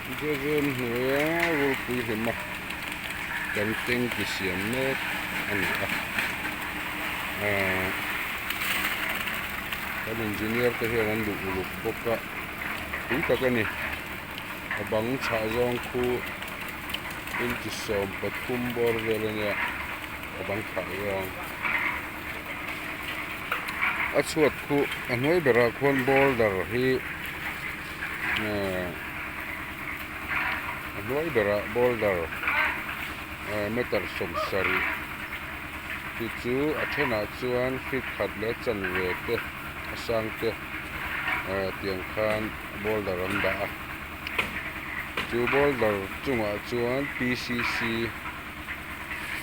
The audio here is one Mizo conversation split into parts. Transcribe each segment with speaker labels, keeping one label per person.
Speaker 1: Jezem hnuaia rulpui hlima kan tanki siam mek a ni a ahh kan engineer te hian an duh uluk bawk a tui tak a ni a bang chhah zawng khu inchi 13 bawr vel a nia a bang chhah zawng a chhuat khu a hnuai berah khuan boulder hi. A hnuai berah boulder meter 70 chu chu a thenah chuan feet khat leh chanve te a sang te tiang khan boulder an dah a chu boulder chungah chuan P C C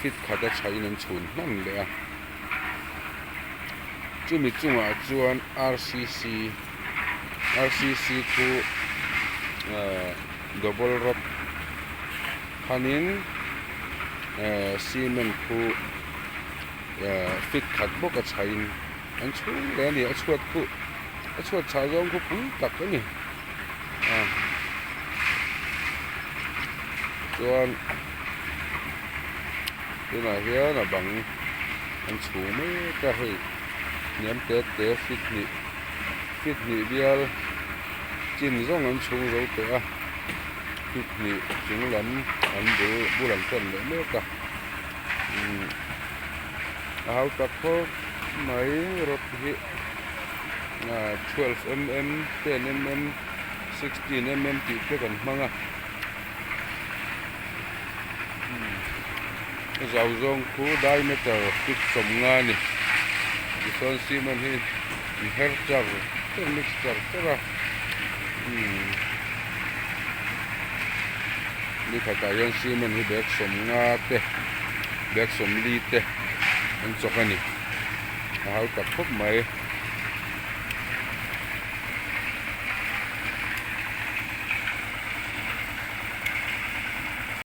Speaker 1: feet khat a chhahin an chhun hman leh a chumi chungah chuan R C C. Rcc khu ehh double rod khanin ehh cement khu ehh fit khat bawk a chhain an chhung leh a ni a chhuat khu a chhuat chhah zawng khu pui tak a ni a chuan tunah hian a bang an chhung mek a hei hniam te te fit hnih. Feet hnih bial chin zawng an chhung zo tawh a feet hnih chung lam an bul bul an tan leh mek a umm a hau tak khawp mai rod hi ah 12 mm 10 mm 16 mm tih te kan hmang a a zau zawng khu diameter feet 50 a ni tichuan cement hi an her char char mix char char a umm ni khatah hian cement hi bag 50 te bag 40 te an chawk a ni a hau tak khawp mai.